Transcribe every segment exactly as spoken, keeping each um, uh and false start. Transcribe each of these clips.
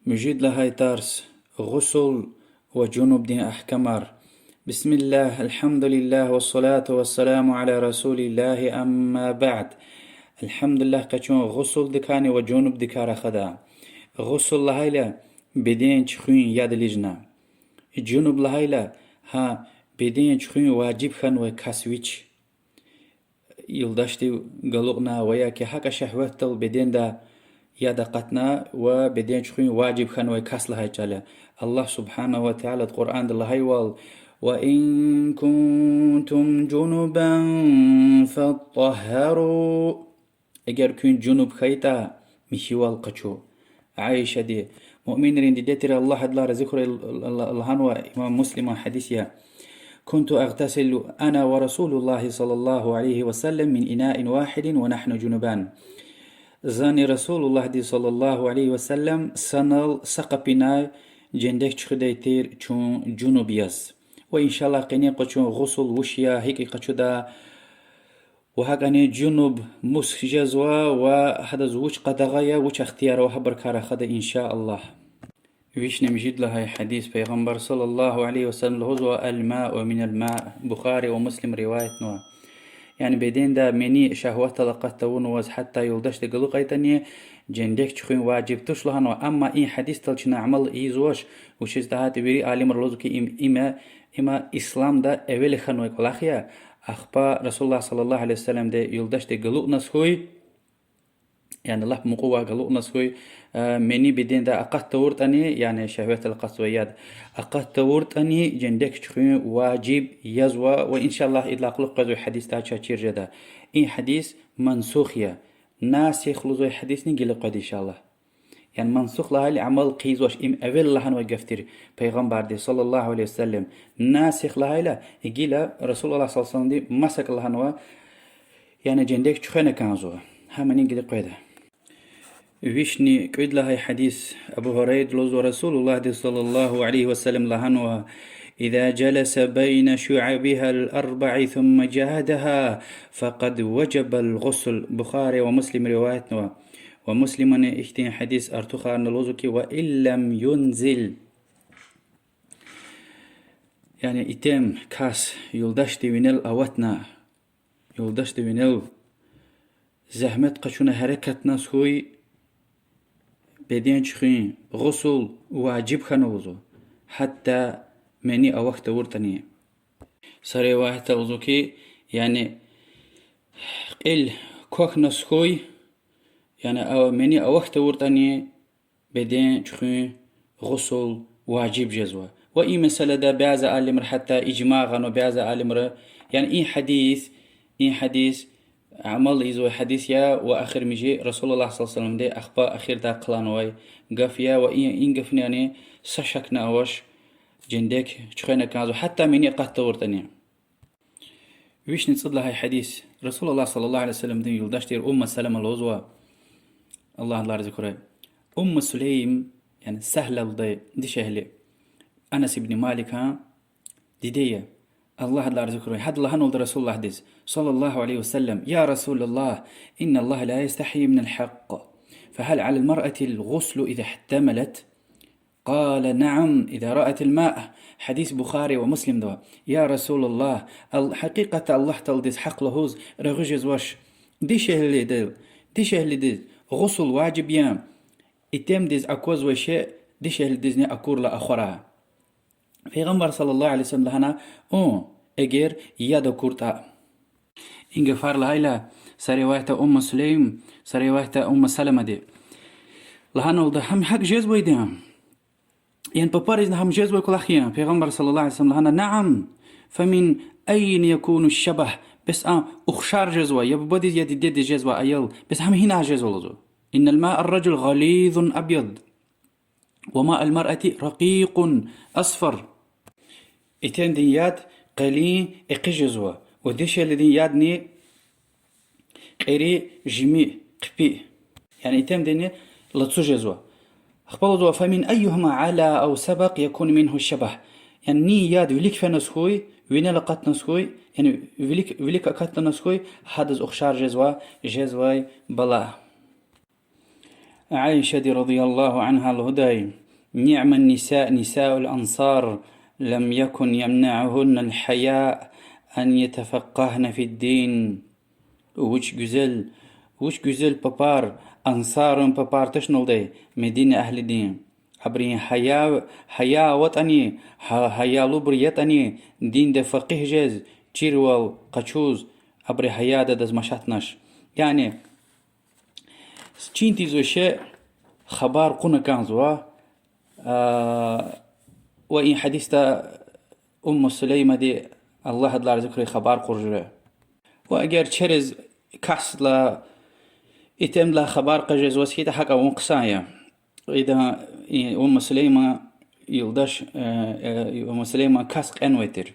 Муьжуьд лагьай тарс: гъусул ва жунубдин агькамар. بسم الله، الحمد لله، والصلاة والسلام على رسول الله، أما بعد. Алгьамдулиллагь, къе чун гъусулдикайни ва жунубдикай рахада. Гъусул лагьайла, беден чуьхуьн яд лижна. Жунуб лагьайла, гьа беден чуьхуьн важиб хьанвай кас вич. Юлдашдив галукьна ва я ки гьакӀа шагьватдал беденда яд акъатна ва беден чуьхуьн важиб хьанвай кас лагьай чӀал я. Аллагь سبحانه وتعالىди Къуръанда лагьайвал: وإن كنتم جنبا فاطهروا. Эгер куьн жунуб хьайитӀа, михьивал къачу. Аишади, муъминрин диде тир, Аллагь адалай рази хьурай, лагьанва, имам Муслиман гьадис я: كنت أغتسل أنا ورسول الله صلى الله عليه وسلم من إناء واحد ونحن جنبان. Зани Расулуллагьди صلى الله عليه وسلم санал са къапинай жендек чуьхуьдай тир чун жунуб яз. Ва иншаллагь къенин къачун гъусул вуч я, гьикӀ къачуда, ва гьакӀани жунуб мус жезва ва гьадаз вуч къадагъа я, вуч ихтияр ава, гьабурукай рахада, иншаллагь. Вишни муьжуьд лагьай гьадис: Пайгъамбар صلى الله عليه وسلم лугьузва: الماء من الماء. Бухари ва Муслим риваятнава. Яни беденда мени шагьватдал акъат тавунваз гьатта юлдашди галукьайтӀани, жендек чуьхуьн важиб туш лагьанва. Амма и гьадисдал чна амал ийизвач, вучиз лагьайтӀа вири алимри лугьузва ки им, има, има исламда эвел хьанвай кӀвалах я, ахпа Расулуллагь صلى الله عليه وسلمди юлдашди галукьназ хьуй, яни лап мукьувай галукьназ хьуй, э, мени беденда акъат тавуртӀани, яни шагьватдал акъатзавай яд акъат тавуртӀани, жендек чуьхуьн важиб язва ва, иншаллагь, идалай кьулухъ къвезвай гьадисдай чаз чир жеда. И гьадис мансух я. Насих лугьузвай гьадисни гила къведа, иншаллагь. Яни мансух лагьайла амал хъийизвач, им эвел лагьанвай гаф тир Пайгъамбарди صلى الله عليه وسلم. Насих лагьайла, гила Расулуллагь صلى الله عليه وسلمди масакӀа лагьанва, яни жендек чуьхвена кӀанзава. Гьамани гила къведа. Вишни кӀуьд лагьай гьадис. Абу Гьурайради лугьузва, Расулуллагьди صلى الله عليه وسلم лагьанва: إذا جلس بين شعبها الأربع ثم جهدها فقد وجب الغسل. Бухари ва Муслим риваятнава. Ва Муслимани ихьтин гьадис артухарна лугьузва ки: وإن لم ينزل. Яни итим кас юлдашди винел аватна, юлдашди винел зегьмет къачуна гьерекатназ хьуй, беден чуьхуьн, гъусул важиб хьана лугьузва, гьатта мени авахь тавуртӀани. Са риваятда лугьузва ки, яни кьил квахьназ хьуй, яни а-, мени авахь тавуртӀани, беден чуьхуьн, гъусул важиб жезва. Ва и месэлада бязи алимри гьатта ижмаъ гъанва, бязи алимри, яни и гьадис, и гьадис, амал ийизвай гьадис я, ва эхиримжи Расулуллагь صلى الله عليه وسلمди ахпа эхирдай хълагьанвай гаф я, ва и, и гафни яни са шакни авач, жендек чуьхвена кӀанзава, гьатта мени акъат тавуртӀани. Вишни цӀуд лагьай гьадис. Расулуллагь صلى الله عليه وسلمдин юлдаш тир Умму Салама лугьузва, Аллагь адалай рази хьурай, Умму Сулейм, яни Сагьлалди дишегьли, Анас ибн Маликан диде я, Аллагь адалай рази хьурай, гьада лагьаналда Расулуллагьдиз صلى الله عليه وسلم: يا رسول الله، إن الله لا يستحيي من الحق، فهل على المرأة الغسل إذا احتملت؟ قال: نعم، إذا رأت الماء. Гьадис Бухари ва Муслимдава. Я Расулуллагь, ал-, гьакъикъатда Аллагь Тааладиз гьахъ лугьуз регъуь жезвач. Дишегьлидиз, дишегьлидиз гъусул важиб я, итимдиз аквазвай шей дишегьлидизни акурла ахвара. Пайгъамбар صلى الله عليه وسلم лагьана: ун, эгер яд акуртӀа. И гафар лагьайла, са риваятда Умму Сулейм, са риваятда Умму Саламади лагьаналда: гьам гьакӀ жезвайди я? Яни папаризни гьам жезвай кӀвалах я? Пайгъамбар صلى الله عليه وسلم лагьана: نعم، فمن أين يكون الشبه؟ Бес а ухшар жезва, я бубадиз, я дидедиз жезва аял, бес гьам гьинай жезва лугьузва. إن الماء الرجل غليظ أبيض، وماء المرأة رقيق أصفر. Итимдин яд къелин экъи жезва, ва дишегьлидин ядни кьери, жими, хъипи. Яни итимдини лацу жезва. Ахпа лугьузва: فمن أيهما علا أو سبق يكون منه الشبه. Яни нин яд вилик феназ хьуй, винел акъатназ хьуй, яни вилик, вилик акатназ хьуй, гьадаз ухшар жезва, жезвай бала. Айшади رضي الله عنها лугьудай: نعم النساء نساء الأنصار لم يكن يمنعهن الحياء أن يتفقهن في الدين. Вуч гуьзел, вуч гуьзел папар, ансаррин папар тушналдай, Медина агьлидин. Абурун гьая, гьая аватӀани, гьа-, гьаялубур ятӀани, динда факъигь жез, чирвал къачуз, абуру гьаяда адаз машатнач. Яни, чин тийиз више хабар кьуна кӀанзава, а, ва и гьадисда Умму Сулеймади, Аллагь адалай рази хьурай, хабар кьур жуьре. Ва эгер через касдилай, итимдилай хабар кьаз жезваз хьайитӀа, гьакӀ авун хъсан я. Ида, и, Умму Сулейма юлдаш, э, э, Умму Сулейман кас кьенвай тир.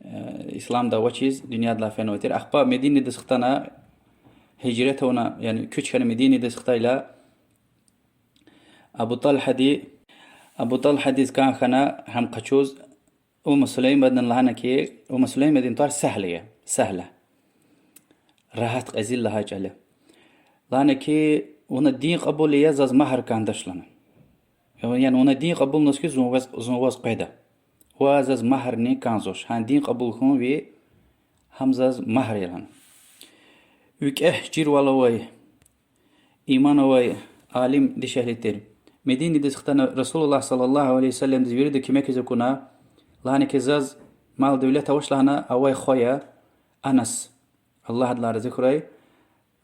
Э, исламда авачиз дуьньядилай фенвай тир. Ахпа Мединадиз хтана, гьижрет авуна, яни куьч хьана Мединадиз хтайла, Абу ТӀалгьади, Абу ТӀалгьадиз кӀан хьана гьам къачуз, Умму Сулеймадин лагьана хьи, Умму Сулеймадин тӀвар Сагьла я, Сагьла. Рагьат, кьезил лагьай чӀал я. Лагьана хьи, вуна дин кьабул ая, заз магьар кӀандач лагьана. Яни вуна дин кьабулнаваз хьи, зун ваз, зун ваз къведа. Ва заз магьарни кӀанзавач. Гьа дин кьабул хьун ви, гьам заз магьар я лагьана. ВикӀегь чирвал авай, иман авай алим дишегьли тир. Мединадиз хтана رسول الله صلى الله عليه وسلمдиз вирида куьмекиз акуна, лагьана хьи, заз мал-девлет авач лагьана, авай хва я Анас, Аллагь адалай рази хьурай,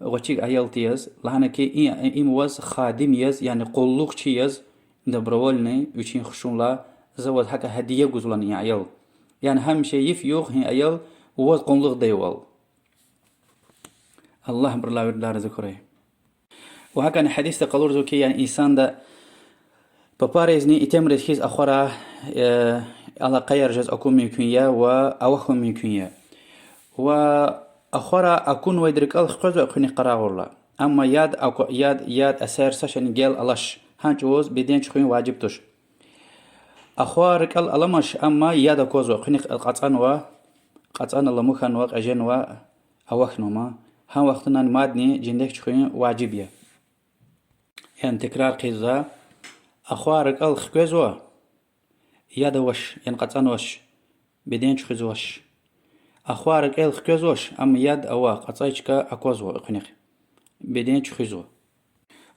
гъвечӀи аял тир яз, лагьана хьи, и-, им ваз хадим яз, яни къуллугъчи яз, добровольный, вичин хушунлай, за ваз гьакӀа гьадия гузва лагьана и аял. Яни гьамиша йиф-югъ и аял ваз къуллугъдайвал. Аллагь абурулай виридалай рази хьурай. Ва гьакӀани гьадисда къалурзава хьи, яни инсанда папаризни итимриз хьиз ахварай, э, алакъаяр жез акун мумкин я ва авахьун мумкин я. Ва ахварай акунвайди рикӀел хквезва экуьнихъ къарагъурла. Амма яд аку-, яд, яд асер са шейни гел алач, гьа чӀавуз беден чуьхуьн важиб туш. Ахвар рикӀел аламач, амма яд аквазва, экуьнихъ кьацӀанва, кьацӀана ламу хьанва, кьеженва, авахьнава ман. Гьа вахтунда мадни жендек чуьхуьн важиб я. Яни текрар хъийизва, ахвар рикӀел хквезва, яд авач, яни кьацӀанвач, беден чуьхуьзвач. Ахвар рикӀел хквезвач, амма яд ава, кьацӀай чка аквазва экуьнихъ, беден чуьхуьзва.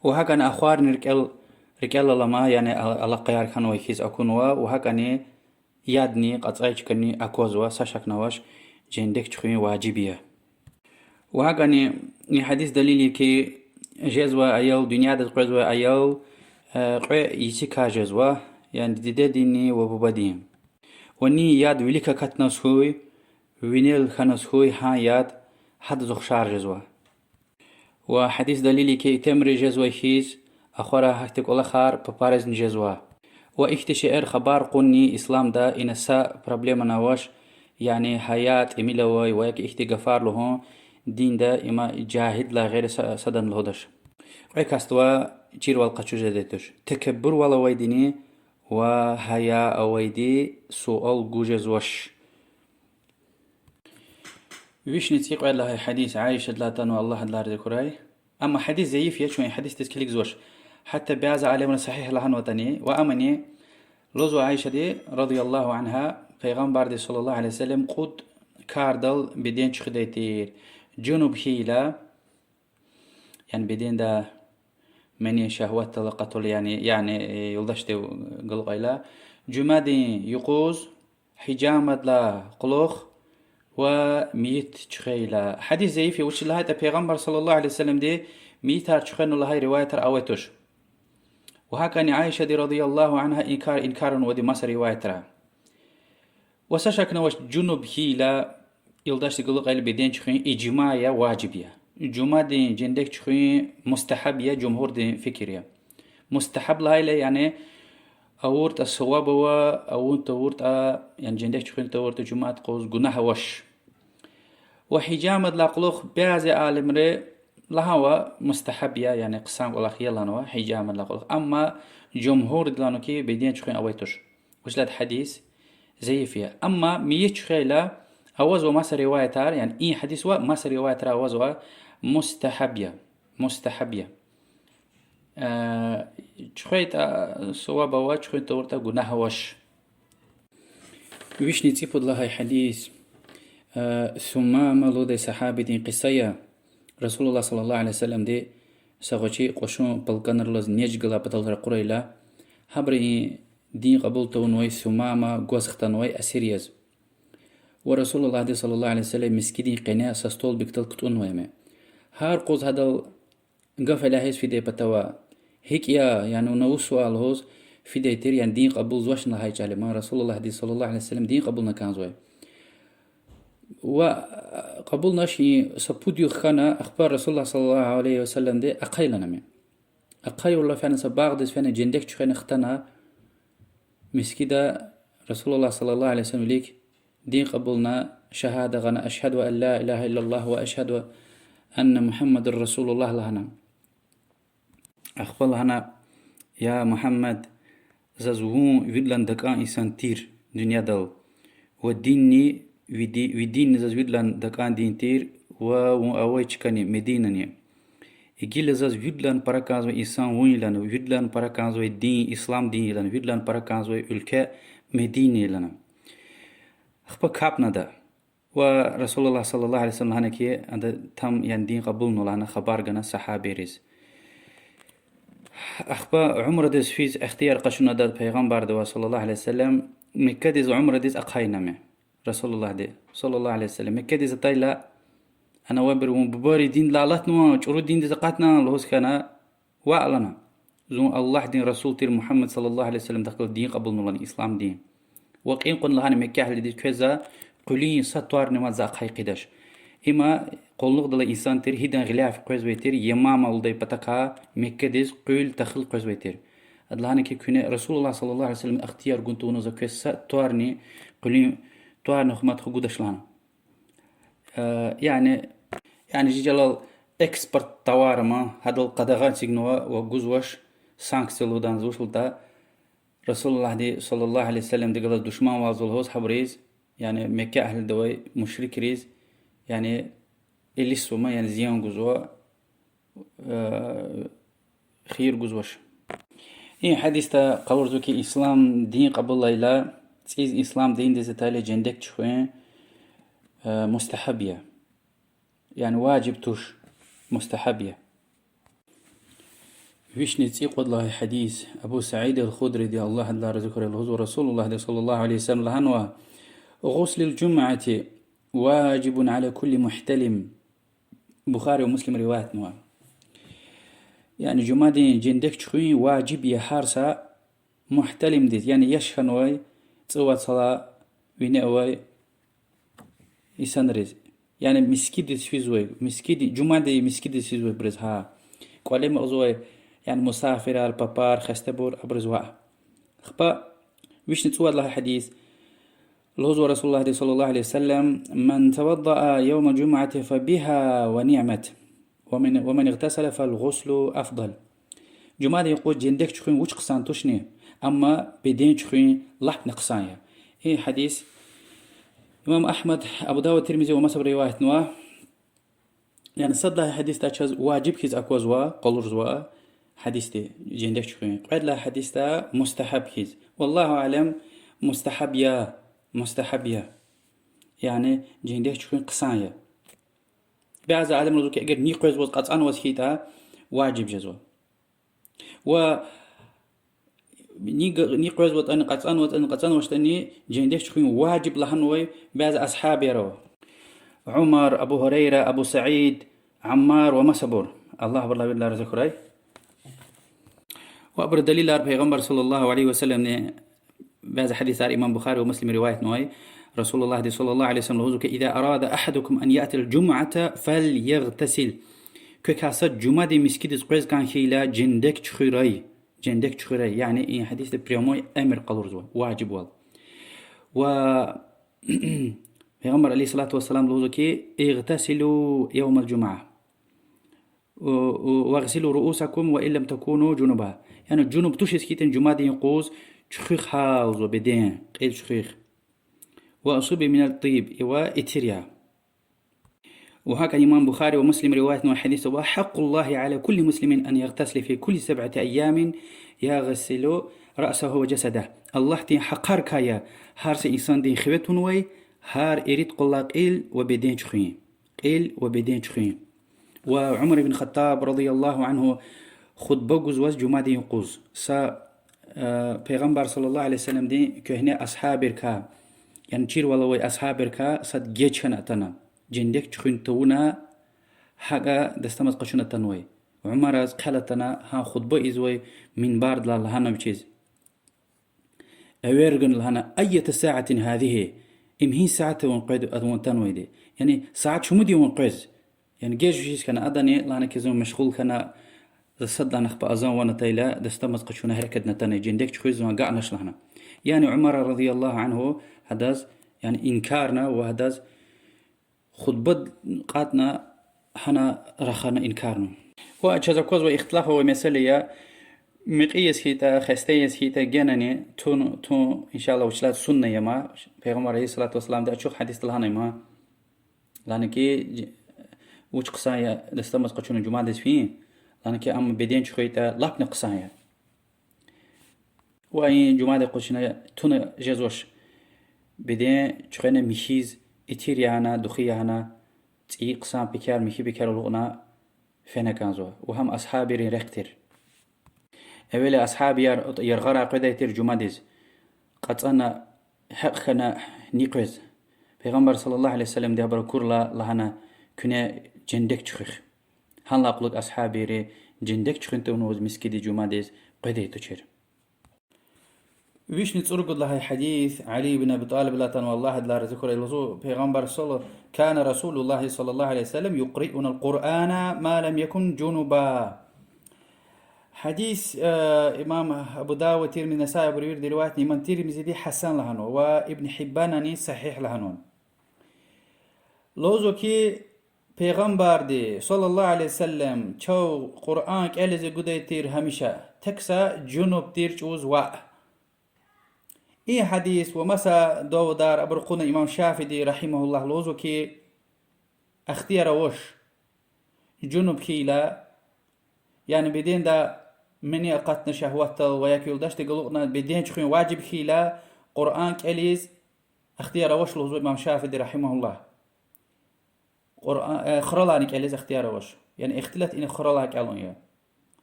Ва гьакӀани ахварни рикӀел, рикӀел алама, яни ал-, алакъаяр хьанвай хьиз акунва, ва гьакӀани ядни, кьацӀай чкани аквазва, са шакни авач, жендек чуьхуьн важиб я. Ва гьакӀани и гьадис далил я хьи, жезвай аял, дуьньядиз къвезвай аял, э, кьве йисикай жезва, яни дидединни ва бубадин. Ва ни яд вилик акатнаваз хьуй, винел хьанваз хьуй, гьа яд гьадаз ухшар жезва. Ва гьадис далил я хьи, итимри жезвай хьиз, ахварай гьахьтин кӀвалахар папаризни жезва. Ва ихьтин шейэр хабар кьунни исламда ина са проблемани авач, яни гьая тӀимил авай ва яки ихьтин гафар лугьун, динда има жагьилдилай гъейри са-, садани лугьудач. Кьве касдивай чирвал къачуз жедай туш: текеббурвал авайдини ва гьая авайди суал гуз жезвач. Вишни цӀикьвед лагьай гьадис, Аишадилай атанва, Аллагь адалай рази хьурай. Амма гьадис зайиф я, чун и гьадисдиз килигзавач. Гьатта бязи алимри сагьигь лагьанватӀани, ва амани, лугьузва Аишади, رضي الله عنها, Пайгъамбарди, صلى الله عليه وسلم, кьуд кардал беден чуьхуьдай тир. Жунуб хьайила, яни беденда мани, шагьватдал акъатайла, яни, яни, э, юлдашдив галукьайла, жуьмядин юкъуз, гьижамадилай кьулухъ ва мейит чуьхвейла. Гьадис зайиф я, вучиз лагьайтӀа Пайгъамбар, صلى الله عليه وسلمди, мейитар чуьхвена лагьай риваятар авай туш. Ва гьакӀани Аишади, رضي الله عنها, инкар, инкар авунвайди я маса риваятра. Ва са шакни авач, жунуб хьайила, юлдашди галукьайла беден чуьхуьн ижма я, важиб я. Жуьмядин жендек чуьхуьн мустагьаб я, жумгьурдин фикир я. Мустагьаб лагьайла, яни авуртӀа саваб ава, авун тавуртӀа, яни жендек чуьхуьн тавуртӀа жуьмяд къуз гунагь авач. Ва гьижамадилай кьулухъ бязи алимри лагьанва мустагьаб я, яни хъсан кӀвалах я лагьанва гьижамадилай кьулухъ. Амма жумгьурди лагьанва хьи, беден чуьхуьн авай туш. Вучиз лагьайтӀа гьадис зайиф я. Амма мейит чуьхвейла авазва маса риваятар, яни и гьадис ва маса риваятра авазва, мустагьаб я. Мустагьаб я. Э, чуьхвейтӀа суваб ава, чуьхвей тавуртӀа гунагь авач. Вишни цӀипуд лагьай гьадис. Э, Сумама лугьудай сагьабидин кьиса я. Расулуллагь صلى الله عليه وسلمди са гъвечӀи кьушун палканрилаз Нежд галай патал ракъурайла, гьабуру и дин кьабул тавунвай Сумама гваз хтанвай асир яз. Ва Расулуллагьди صلى الله عليه وسلم мискӀиндин къене са столбикдал кутӀунвай ам. Гьар къуз гьадал гаф элягьиз фидай патав, гьикӀ я, яни вуна вуч я лугьуз фидай тир, яни дин кьабулзавачни лагьай чӀал я, ма Расулуллагьди صلى الله عليه وسلم дин кьабулна кӀанзавай. Ва кьабулнач, и са пуд югъ хьана, ахпа Расулуллагь صلى الله عليه وسلمди ахъайна ам. Ахъайурла фена са багъдиз, фена жендек чуьхвена хтана, мискӀинда Расулуллагь صلى الله عليه وسلم вилик дин кьабулна, шагьада гъана, أشهد أن لا إله إلا الله وأشهد أن محمدا رسول الله лагьана. Ахпа лагьана: Я Мугьаммад, заз вун виридалай дакӀан инсан тир дуьньядал. Ва динни, ви ди-, ви динни заз виридалай дакӀан дин тир, ва вун авай чкани Мединани. Гила заз виридалай пара кӀанзавай инсан вун я лагьана, виридалай пара кӀанзавай дин ислам дин я лагьана, виридалай пара кӀанзавай уьлкве Медина я лагьана. Ахпа капӀна ада. Ва Расулуллагь صلى الله عليه وسلم лагьана хьи, ада там, яни дин кьабулнава лагьана хабар гана сагьабийриз. Ахпа умрадиз физ ихтияр къачуна адаз Пайгъамбардивай صلى الله عليه وسلم, Меккадиз умрадиз ахъайна ам. Расулуллагьди صلى الله عليه وسلم Меккадиз атайла, ана вабур вун бубайрин диндилай алатнава, чӀуру диндиз акъатна лугьуз хьана, ваъ лагьана. Зун Аллагьдин расул тир Мугьаммад صلى الله عليه وسلمдихъ галаз дин кьабулнава лагьана, ислам дин. Ва кьин кьуна лагьана Меккегьлидиз: квез за къуьлуьн са тӀварни мад за ахъа хъийидач. Има къуллугъдалай инсан тир, гьидан гъиляф къвезвай тир, Ямама лугьудай патахъай Меккадиз къуьл, тахил къвезвай тир. Ада лагьана хьи, куьне Расулуллагь صلى الله عليه وسلم ихтияр гун тавуна за квез са тӀварни, къуьлуьн тӀварни хъумад хгудач лагьана. Э, яни, яни жи жалал экспорт товар ма, гьадал къадагъа эцигнава ва гузвач, санкция лугьудай вуч ятӀа, Расулуллагьди صلى الله عليه وسلمди галаз душманвалзава лугьуз гьабуриз, яни Меккегьлидивай мушрикриз, яни илисзава ма, яни зиян гузва, э, хийир гузвач. И гьадисда къалурзава хьи, ислам дин кьабулайла, цӀийиз ислам диндиз атайла жендек чуьхуьн, э, мустагьаб я. Яни важиб туш, мустагьаб я. Вишни цӀикьвед лагьай гьадис. Абу Саид аль-Худриди, Аллагь адалай рази хьурай, лугьузва: Расулуллагьди صلى الله عليه وسلم лагьанва: غسل الجمعة واجب على كل محتلم. Бухари ва Муслим риваятнава. Яни жумадин жендек чуьхуьн важиб я гьар са мугьталимдиз, яни яш хьанвай, цӀувад йисалай вине авай инсанриз. Яни мискӀиндиз физвай, мискӀинди, жумадин мискӀиндиз физвайбуруз, гьа. КӀвале амукьзавай, яни мусафирар, папар, хестебур, абуруз ваъ. Ахпа вишни цӀувад лагьай гьадис. Лугьузва Расулуллагьди صلى الله عليه وسلم: من توضأ يوم الجمعة فبها ونعمت، ومن، ومن اغتسل فالغسل أفضل. Жумадин юкъуз жендек чуьхуьн вуч хъсан тушни, амма беден чуьхуьн лапни хъсан я. И гьадис имам Агьмад, Абу Давуд, Тирмизи ва масабуру риваятнава. Яни сад лагьай гьадисда чаз важиб хьиз аквазва, къалурзава гьадисди жендек чуьхуьн. Кьвед лагьай гьадисда мустагьаб хьиз. والله أعلم, мустагьаб я, мустагьаб я. Яни жендек чуьхуьн хъсан я. Бязи алимри лугьузва хьи, эгер ни къвезваз, кьацӀанваз хьайитӀа, важиб жезва. Ва ни г-, ни къвезватӀани, кьацӀанватӀани, кьацӀанвачтӀани, жендек чуьхуьн важиб лагьанвай бязи асгьабияр ава. Умар, Абу Гьурайра, Абу Саид, Аммар ва масабур. Аллагь абурулай виридалай рази хьурай. Ва абуру далилар Пайгъамбар صلى الله عليه وسلمни, бязи гьадисар имам Бухари ва Муслим риваятнавай, Расулуллагьди صلى الله عليه وسلم лугьузва хьи: إذا أراد أحدكم أن يأتي الجمعة فليغتسل. Квекай сад жумадин мискӀиндиз къвез кӀан хьайила, жендек чуьхуьрай, жендек чуьхуьрай. Яни и гьадисда прямой эмир къалурзава, важибвал. Ва Пайгъамбар عليه الصلاة والسلام лугьузва хьи: اغتسلوا يوم الجمعة واغسلوا رؤوسكم وإن لم تكونوا جنبا. Яни жунуб тушиз хьайитӀани жумадин юкъуз чуьхуьх гьа лугьузва беден, кьил чуьхуьх. وأصيبوا من الطيب, ва итир я. Ва гьакӀни имам Бухари ва Муслим риваятнавай гьадис ава: حق الله على كل مسلم أن يغتسل في كل سبعة أيام يغسل رأسه وجسده. Аллагьдин гьахъарикай я гьар са инсандин хиве тунвай гьар ирид къвалал кьил ва беден чуьхуьн. Кьил ва беден чуьхуьн. Ва Умар ибн Хаттаб رضي الله عنه хутба гузваз жумадин юкъуз са, э, Пайгъамбар صلى الله عليه وسلمдин куьгьне асгьабрикай, яни чирвал авай асгьабрикай сад геж хьана атана, жендек чуьхуьн тавуна, гьакӀа дастамаз къачуна атанвай. Умараз хъел атана, гьа хутба ийизвай минбардилай лагьана вичиз: Эвер гана, лагьана, أية ساعة هذه؟ Им гьи сят я вун къведа, вун атанвайди? Яни сят чумуд я вун къвез? Яни геж вучиз хьана? Адани лагьана ки зун машгъул хьана, за сад лагьана ахпа азан ван атайла, дастамаз къачуна гьерекатна атана, жендек чуьхуьз зун агакьнач лагьана. Яни Умар رضي الله عنه гьадаз, яни инкарна ва гьадаз хутба кьатӀна гьана рахана инкарна. Ва чаз аквазвай ихтилаф авай месэла я, мекьи яз хьайитӀа, хесте яз хьайитӀа генани тун, тун, إن شاء الله, вучиз лагьайтӀа сунна я ма, Пайгъамбар عليه الصلاة والسلامди ачух гьадисда лагьанай ма. Лагьана ки, вуч хъсан я дастамаз къачуна жумадиз фин, лагьана ки, амма беден чуьхвейтӀа лапни хъсан я. Ва и жумадиз къачуна туна жезвач. Беден чуьхвена михьиз, итир ягъана, духи ягъана, цӀийи хъсан пекер, михьи пекер алукьна фена кӀанзава. Ва гьам асгьабийрин рехъ тир. Эвел асгьабияр яргъарай къведай тир жумадиз, кьацӀана, гьекь хьана ни къвез. Пайгъамбар صلى الله عليه وسلمди абуруз акурла лагьана: куьне жендек чуьхуьх. Гьанлай кьулухъ асгьабийри жендек чуьхуьн тавунваз мискӀиндиз жумадиз къведай тушир. Вишни цӀуругуд лагьай гьадис, Али ибн Аби ТӀалибалай атанва, Аллагь адалай рази хьурай, лугьузва Пайгъамбар صلى، كان رسول الله صلى الله عليه وسلم يقرئنا القرآن ما لم يكن جنبا. Гьадис, э, имам Абу Давуд, Тирмизи, Насаи абуру вирида риваятна, имам Тирмизиди гьасан лагьанва ва Ибн Гьиббанани сагьигь лагьанва. Лугьузва ки, Пайгъамбарди صلى الله عليه وسلم чав Къуръан кӀелиз гудай тир гьамиша, тек са жунуб тир чӀавуз ваъ. И гьадис ва маса довудар, абуру кьуна имам Шафииди رحمه الله лугьузва ки, ихтияр авач, жунуб хьайила, яни беденда мани акъатна шагьватдал ва я ки юлдашди галукьна беден чуьхуьн важиб хьайила, Къуръан кӀелиз ихтияр авач лугьузва имам Шафииди رحمه الله. Къуръа-, э, хуралайни кӀелиз ихтияр авач. Яни ихтилат ина хуралай кӀелун я.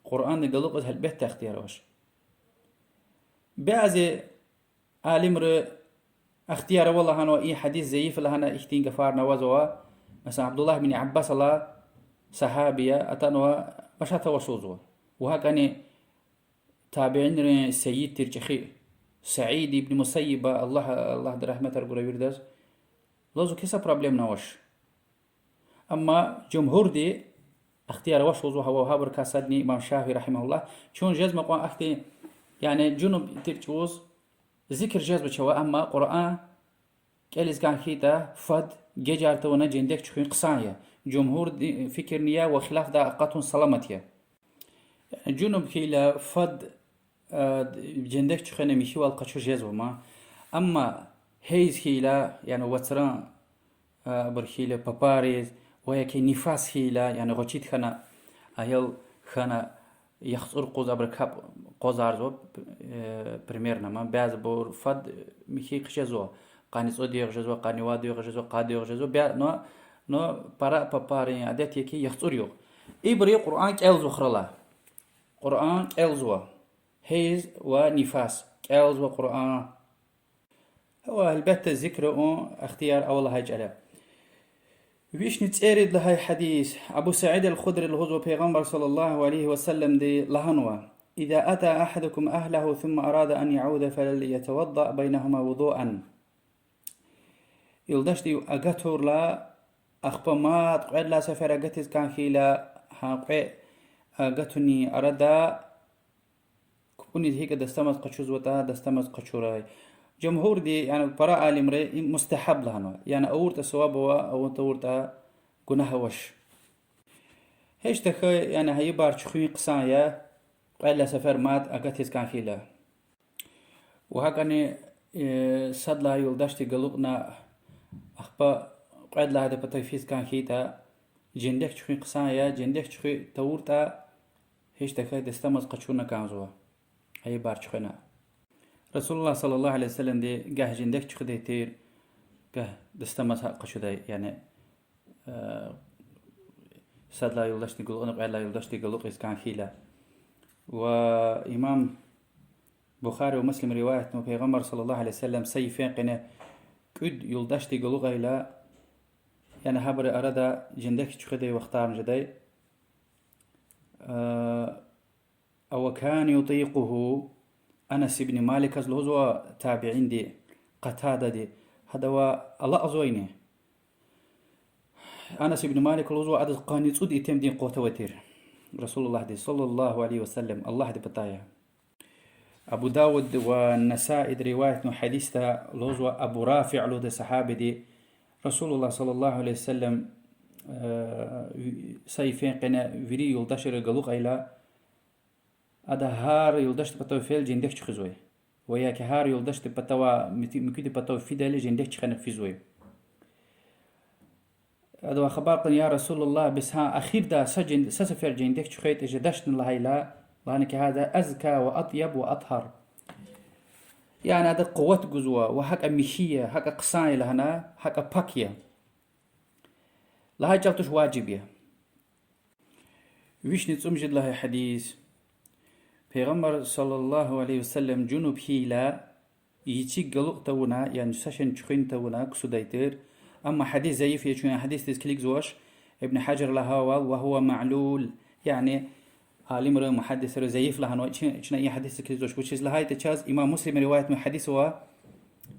Къуръанда галукьиз гьелбетда ихтияр авач. Бязи алимри ихтияр ава лагьанва, и гьадис заиф я лагьана, ихьтин гафарни авазва. Месела, Абдуллагь бин Аббас ала, сагьаби я, атанва, машат авач лугьузва. Ва гьакӀани табиинрин сайид тир чӀехи Саид ибн Мусаййиба, Аллагь, Аллагьди рагьметар гурай виридаз, лугьузва ки са проблемани авач. Амма жумгьурди ихтияр авач лугьузва, гьа вагьабурукай садни имам Шафии رحمه الله, чун жезма кьван ахьтин, яни жунуб тир чӀавуз зикр жезва чавай, амма Къуръан кӀелиз кӀан хьайитӀа, фад гежар тавуна жендек чуьхуьн хъсан я. Жумгьурдин фикирни я ва хилафдай акъатун саламат я. Яни жунуб хьайила фад, э, жендек чуьхвена михьивал къачуз жезва ма. Амма гьейз хьайила, яни вацран, э, абур хьайила папариз, ва я ки нифас хьайила, яни гъвечӀиди хьана, аял хьана, яхцӀур къуз абуру капӀ къвазарзава, э, примерно ма, бязибур фад михьи хъжезва, къанни цӀуд югъ жезва, къанни вад югъ жезва, къад югъ жезва, бя-, но, но пара папарин адет я ки яхцӀур югъ. Ибуру Къуръан кӀелзава хуралай. Къуръан кӀелзава. Гьейз ва нифас кӀелзава Къуръан. Ва гьелбетда зикр авун ихтияр ава лагьай чӀал я. Вишни цӀерид лагьай гьадис. Абу Саид аль-Худри лугьузва, Пайгъамбар صلى الله عليه وسلمди лагьанва: إذا أتى أحدكم أهله ثم أراد أن يعود فليتوضأ بينهما وضوءا. Юлдашдив агатайла, ахпа мад кьвед лагьай сефер агатиз кӀан хьайила, гьа кьве агатунин арада кпӀуниз гьикӀ дастамаз къачузватӀа, дастамаз къачурай. Жумгьурди, яни пара алимри, им мустагьаб лагьанва. Яни авуртӀа саваб ава, авун тавуртӀа гунагь авач. Гьич тахьай, яни гьайибур чуьхуьн хъсан я, кьвед лагьай сефер мад агатиз кӀан хьайила. Ва гьакӀани, э, сад лагьай юлдашди галукьна, ахпа кьвед лагьайдин патав физ кӀан хьайитӀа, Жендек чуьхуьн хъсан я, жендек чуьхуь тавуртӀа, гьич тахьайтӀа дастамаз къачуна кӀанзава, айибар чуьхвена. رسول الله صلى الله عليه وسلمди гагь жендек чуьхуьдай тир, гагь дастамаз гьакӀ къачудай, яни, э, сад лагьай юлдашдин галукьна кьвед лагьай юлдашдин галукьиз кӀан хьайила. Ва имам Бухари ва Муслим риваятнава, Пайгъамбар صلى الله عليه وسلم са йифен къене кӀуьд юлдашдин галукьайла, яни гьабурун арада жендек чуьхуьдай вахтарни жедай. أو كان يطيقه, Анас ибн Маликаз лугьузва, табиинди, Къатадади, гьадавай алакьзавайни? Анас ибн Малика лугьузва, адаз къанни цӀуд итимдин къуват авай тир رسول اللهди صلى الله عليه وسلم Аллагьди патай. Абу Давуд ва Насаиди риваятнава гьадисда, лугьузва Абу Рафи лугьудай сагьабиди, رسول الله صلى الله عليه وسلم, э, са йифен къене вири юлдашри галукьайла, ада гьар юлдашдин патав фейила жендек чуьхуьзвай. Ва яки гьар юлдашдин патав, муькуь-, муькуьдин патав фидайла жендек чуьхвена физвай. Адавай хабар кьуна: يا رسول الله, бес гьа эхирдай са жен-, са сефер жендек чуьхвейтӀа жедачни лагьайла, лагьана ки: هذا أزكى وأطيب وأطهر. Яни ада къуват гузва ва гьакӀа михьи я, гьакӀа хъсан я лагьана, гьакӀа пак я. Лагьай чӀал туш, важиб я. Вишни цӀемуьжуьд лагьай гьадис. Пайгъамбар صلى الله عليه وسلم жунуб хьайила, ичик галукь тавуна, яни са шейни чуьхуьн тавуна ксудай тир. Амма гьадис заиф я, чун гьадисдиз килигзавач. Ибн Гьажар лагьайвал, وهو معلول, яни алимри, мугьаддисри заиф лагьанва, чи-, чна и гьадисдиз килигзавач. Вучиз лагьайтӀа чаз имам Муслима риваятнавай гьадис ава,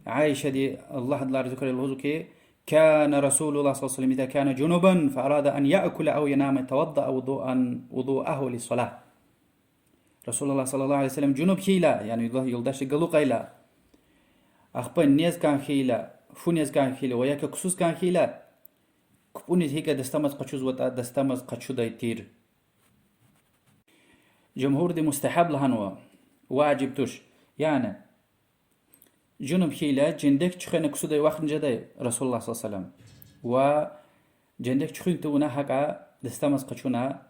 Аишади, Аллагь адалай рази хьурай, лугьузва ки: كان رسول الله صلى الله عليه وسلم إذا كان جنبا فأراد أن يأكل أو ينام توضأ وضوءا، وضوءه للصلاة. رسول الله صلى الله عليه وسلم жунуб хьайила, яни юлда-, юлдашди галукьайла, ахпа нез кӀан хьайила, фу нез кӀан хьайила ва яки ксуз кӀан хьайила, капӀуниз гьикӀ дастамаз къачузватӀа, дастамаз къачудай тир. Жумгьурди мустагьаб лагьанва, важиб туш. Яни жунуб хьайила жендек чуьхвена ксудай вахтни жедай رسول الله صلى الله عليه وسلم. Ва жендек чуьхуьн тавуна гьакӀа дастамаз къачуна,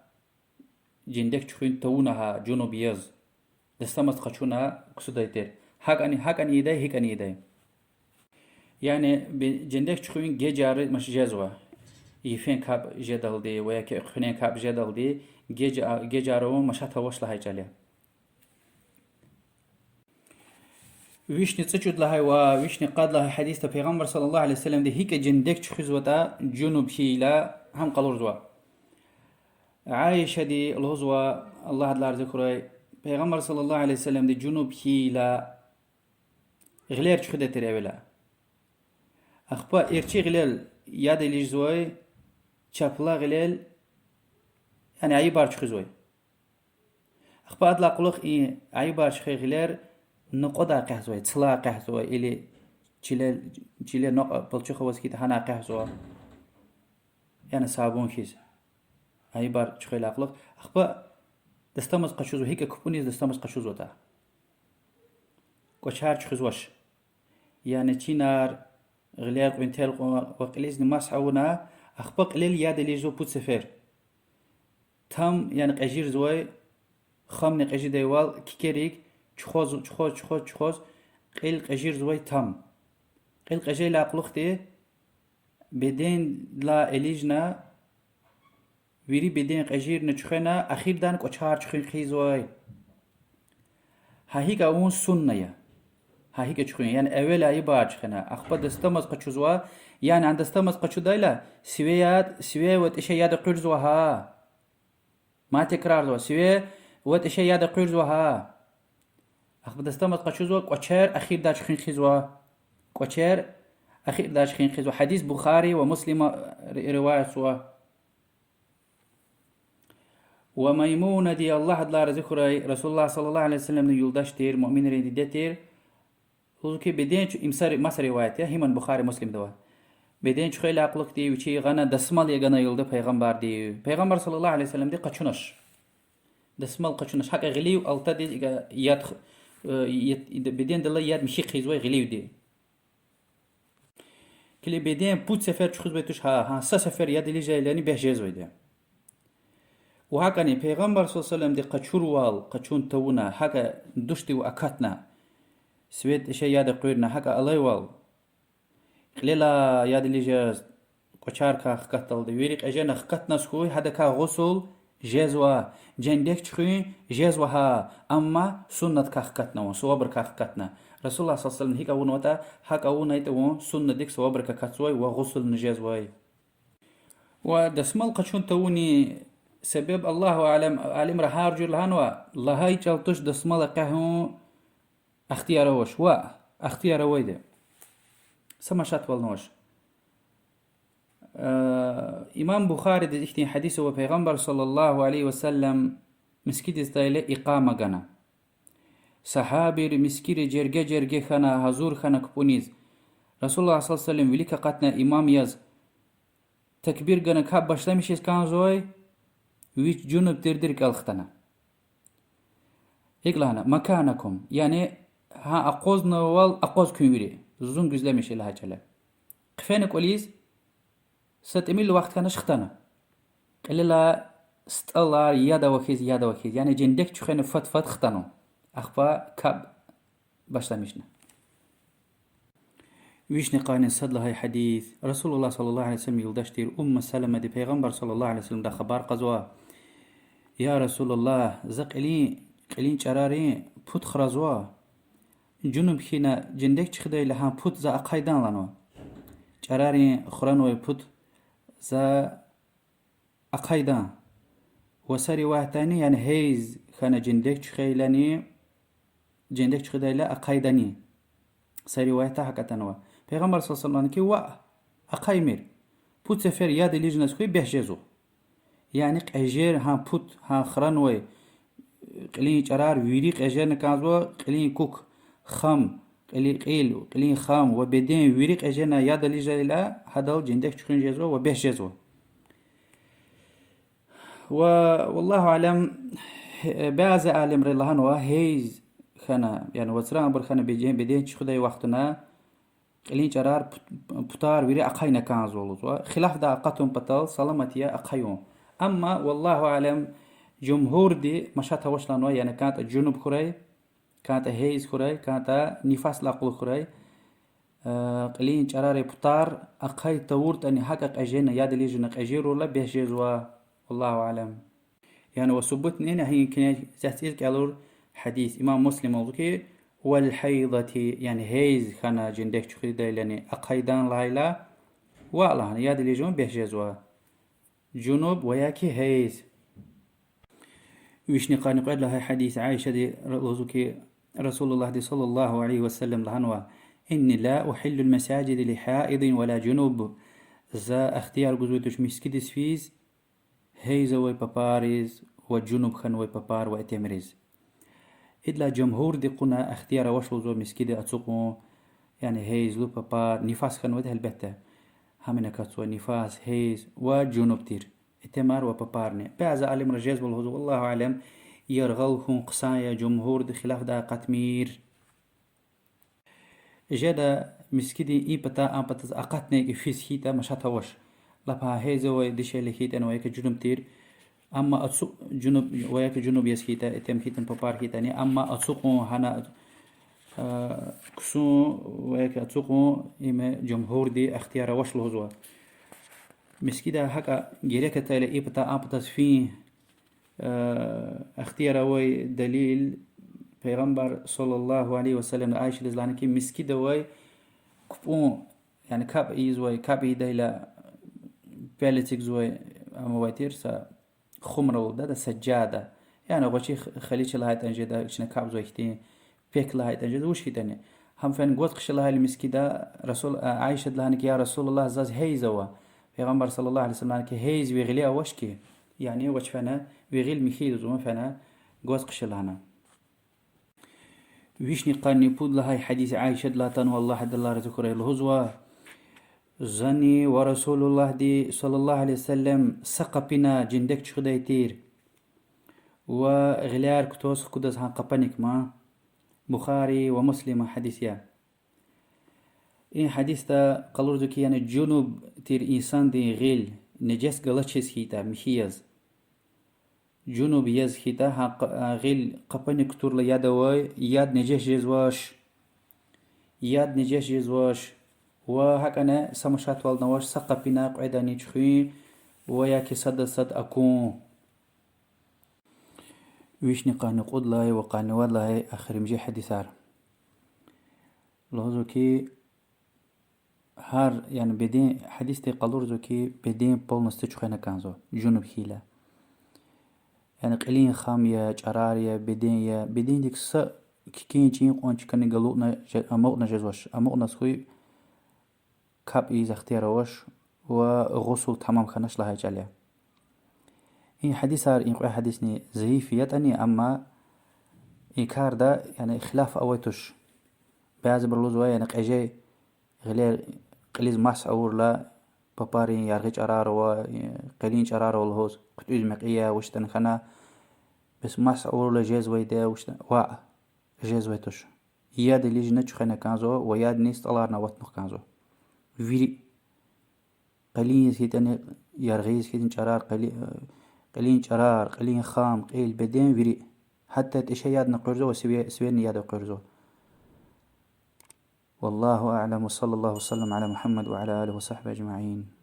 жендек чуьхуьн тавуна гьа жунуб яз, дастамаз къачуна ксудай тир. ГьакӀани, гьакӀани ийидай, гьикӀани ийидай. Яни бе-, жендек чуьхуьн гежайра машат жезва. Йифен капӀ жедалди ва яки экуьнин капӀ жедалди геж-, гежайра авун машат авач лагьай чӀал я. Вишни цӀекӀуьд лагьай ва вишни къад лагьай гьадисда Пайгъамбар صلى الله عليه وسلمди гьикӀ жендек чуьхуьзватӀа жунуб хьайила, гьам къалурзава. Аишади лугьузва, Аллагь адалай рази хьурай, Пайгъамбар صلى الله عليه وسلمди жунуб хьайила гъилер чуьхуьдай тир эвела. Ахпа эрчӀи гъилел яд иличзавай, чапла гъилел, яни айибар чуьхуьзвай. Ахпа адалай кьулухъ и айибар чуьхвей гъилер накьвадай къвезва, цлай къвезва, или чилел, чиле накьв, балчух аваз хьайитӀа гьадай къвезва. Яни сабун хьиз. Айибар чуьхвейдалай кьулухъ. Ахпа дастамаз къачузва, гьикӀ капӀуниз дастамаз къачузватӀа. КӀвачер чуьхуьзвач. Яни чинар, гъилер кьван, тел кьван ва кьилизни масгь авуна, ахпа кьилел яд иличзава пуд сефер. Там, яни кьежирзавай, хамни кьежидайвал кикерик чухваз, чухваз, чухваз, чухваз, кьил кьежирзавай там. Кьил кьежейдалай кьулухъди бедендилай илична, вири беден кьежирна чуьхвена, эхирдани кӀвачер чуьхуьн хъийизвай. Гьа гьикӀ авун сунна я. Гьа гьикӀ чуьхуьн, яни эвел айибар чуьхвена, ахпа дастамаз къачузва, яни а дастамаз къачудайла, сиве яд, сиве ва тӀише яд экъуьрзава гьа. Мад текрарзава, сиве ва тӀише яд экъуьрзава гьа. Ахпа дастамаз къачузва, кӀвачер эхирдай чуьхуьн хъийизва. КӀвачер эхирдай чуьхуьн хъийизва. Гьадис Бухари ва Муслима ри-, риваятзава. Ва Маймунади, Аллагь адалай рази хьурай, رسول الله صلى الله عليه وسلمдин юлдаш тир, муъминрин диде тир. Лугьузва ки беден чу-, им са ри-, маса риваят я, гьиман Бухари, Муслимда ава. Беден чуьхвейдалай кьулухъди вичи гъана дасмал ягъана юлда Пайгъамбарди. Пайгъамбар صلى الله عليه وسلمди къачунач. Дасмал къачунач, гьакӀа гъиливди алтадиз икӀа яд, э, яд, бедендилай яд михьи хъийизвай гъиливди. Килиг, беден пуд сефер чуьхуьзвай туш, гьа, гьа са сефер яд иличзавайлани бес жезвайди. Ва гьакӀани Пайгъамбар صلى الله عليه وسلمди къачурвал, къачун тавуна, гьакӀа душдив акатна, свет ише яд экъуьрна, гьакӀа алайвал, кьилелай яд иличиз кӀвачерикай хкатдалди, вири кьежена хкатназ хьуй, гьадакай гъусул жезва, жендек чуьхуьн жезва гьа, амма суннаткай хкатна вун, сувабрикай хкатна. رسول الله صلى الله عليه وسلم гьикӀ авунватӀа, гьакӀ авунайтӀа вун суннадик сувабрикай акатзавай ва гъусулни жезвай. Ва дасмал къачун тавунин себеб, الله أعلم, алимри гьар жуьре лагьанва, лагьай чӀал туш дасмал экъягъун ихтияр авач, ва ихтияр авайди. Са машатвални авач. Э, имам Бухаридиз ихьтин гьадис ава, Пайгъамбар صلى الله عليه وسلم мискӀиндиз атайла икъама гана. Сагьабийри мискӀинра жерге-жерге хьана, гьазур хьана кпӀуниз. رسول الله صلى الله عليه وسلم вилик акъатна имам яз, такбир гана капӀ башламишиз кӀанзавай, вич жунуб тирди рикӀел хтана. ИкӀ лагьана: مكانكم, яни гьа акъвазнавайвал акъваз куьн вири, зун гуьзлемишиз лагьай чӀал я. Хъфена кӀвализ, са тӀимил вахт хьанач, хтана. Кьилелай стӀалар яд авахьиз, яд авахьиз, яни жендек чуьхвена фад-фад хтана. Ахпа капӀ башламишна. Вишни къанни сад лагьай гьадис. رسول الله صلى الله عليه وسلم юлдаш тир Умму Саламади Пайгъамбар صلى الله عليه وسلمдай хабар кьазва: يا رسول الله, за кьилин, кьилин чӀарарин пуд хразва. Жунуб хьана жендек чуьхуьдайла гьа пуд за ахъайдан лагьанва. ЧӀарарин хуранвай пуд за ахъайдан. Ва са риваятдани, яни гьейз хьана жендек чуьхуьдайлани, жендек чуьхуьдайла ахъайдани. Са риваятда гьакӀ атанва. Пайгъамбар صلى الله عليه وسلم лагьана хьи, ваъ, ахъаймир. Пуд сефер яд иличиз хьуй, бес жезва. Яни кьежер гьа пуд, гьа хуранвай кьилин чӀарар вири кьежена кӀанзава, кьилин кук, хам, кьили-, кьил, кьилин хам ва беден вири кьежена яд иличзавайла, гьадал жендек чуьхуьн жезва ва бес жезва. Ва, والله أعلم, бязи алимри лагьанва, гьейз хьана, яни вацран абур хьана беден, беден чуьхуьдай вахтунда кьилин чӀарар пут-, путар вири ахъайна кӀанзава лугьузва. Хилафдай акъатун патал саламат я ахъаюн. Амма, والله أعلم, жумгьурди машат авач лагьанва, яни кӀантӀа жунуб хьурай, кӀантӀа гьейз хьурай, кӀантӀа нифасдилай кьулухъ хьурай, э, кьилин чӀарарин путар ахъай тавуртӀани, гьакӀа кьежена, яд илична кьежирурла бес жезва, والله أعلم. Яни ва субутни гьа и куьне заз цӀийиз кӀелур гьадис имам Муслима лугьузва хьи, والحيضة, яни гьейз хьана жендек чуьхуьдайлани ахъайдан лагьайла, ваъ лагьана, яд иличун бес жезва. Жунуб ва яки гьейз. Вишни къанни кьвед лагьай гьадис Аишади лугьузва хьи, رسول اللهди صلى الله عليه وسلم лагьанва: إني لا أحل المساجد لحائض ولا جنب. За ихтияр гузвай туш мискӀиндиз физ гьейз авай папариз ва жунуб хьанвай папар ва итимриз. Идалай жумгьурди кьуна ихтияр авач лугьузва мискӀинда ацукьун, яни гьейзлу папар, нифас хьанвайди гьелбетда. Гьам ина кацвай нифас, гьейз ва жунуб тир итимар ва папарни. Бязи алимри жезва лугьузва, والله أعلم, яргъал хьун хъсан я, жумгьурди хилафдай акъатмир. Жеда мискӀинда и патай а патаз акъатна кӀи физ хьайитӀа машат авач. Лап гьейз авай дишегьли хьайитӀани ва яки жунуб тир, амма ацу-, жунуб, ва яки жунуб яз хьайитӀа, итим хьайитӀани, папар хьайитӀани, амма ацукьун гьана, э, ксун ва яки ацукьун, им жумгьурди ихтияр авач лугьузва. МискӀинда гьакӀа герек атайла и патай а патаз фин, э, ихтияр авай далил, Пайгъамбар صلى الله عليه وسلم Аишадиз лагьана хьи, мискӀинда авай кпӀун, яни капӀ ийизвай, капӀ ийидайла пел эцигзавай, ам авай тир са хумра лугьуда, да, сажжада. Яни гъвечӀи х-, хиличи лагьайтӀани жеда, чна капӀзавай хьтин, пек лагьайтӀани жеда, вуч хьайитӀани. Гьам фена гваз хъша лагьайла мискӀинда, Расул, а, Аишади лагьана хьи, يا رسول الله, заз гьейз ава. Пайгъамбар صلى الله عليه وسلم лагьана хьи, гьейз ви гъиле авач хьи, яни вач фена, ви гъил михьи я, зун фена гваз хъша лагьана. Вишни къанни пуд лагьай гьадис Аишадилай атанва, Аллагь адалай рази хьурай, лугьузва: зани ва Расулуллагьди صلى الله عليه وسلم са къапуна жендек чуьхуьдай тир ва гъиляр кутаз хкудаз гьа къапуник ман. Бухари ва Муслима гьадис я. И гьадисда къалурзава хьи, яни жунуб тир инсандин гъил нежес галачиз хьайитӀа, михьи яз, жунуб яз хьайитӀа, гьа къ-, гъил къапани кутурла яд авай, яд нежес жезвач. Яд нежес жезвач. Ва гьакӀни са машатвални авач, са къапуна кьведани чуьхуьн ва яки сада сад акун. Вишни къанни кьуд лагьай ва къанни вад лагьай эхиримжи гьадисар. Лугьузва хьи, гьар, яни беден, гьадисди къалурзава хьи, беден полностью чуьхвена кӀанзава, жунуб хьайила. Яни кьилин хам я, чӀарар я, беден я, бедендик са кикин чин кьван чкани галукьна же-, амукьна жезвач, амукьназ хьуй капӀ ийиз ихтияр авач ва гъусл тамам хьанач лагьай чӀал я. И гьадисар, и кьве гьадисни зайиф ятӀани, амма и карда, яни, хилаф авай туш. Бязибуру лугьузва, яни, кьежей гъилер, кьилиз масгь авурла, папарин яргъи чӀарар ава, кьилин чӀарар ава лугьуз, хъуьтӀуьз мекьи я, вуч ятӀани хьана, бес масгь авурла жезвайди я, вуч ятӀа-, ваъ, жезвай туш. Яд илична чуьхвена кӀанзава ва ядни стӀаларна аватна кӀанзава. Вири. Кьилин хьайитӀани, яргъиз хьайитӀани чӀарар, кьили-, кьилин чӀарар, кьилин хам, кьил, беден, вири. Гьатта тӀеша ядни къвезва ва сиве-, сиверни яд къвезва. والله أعلم، وصلى الله وسلم على محمد وعلى آله وصحبه أجمعين.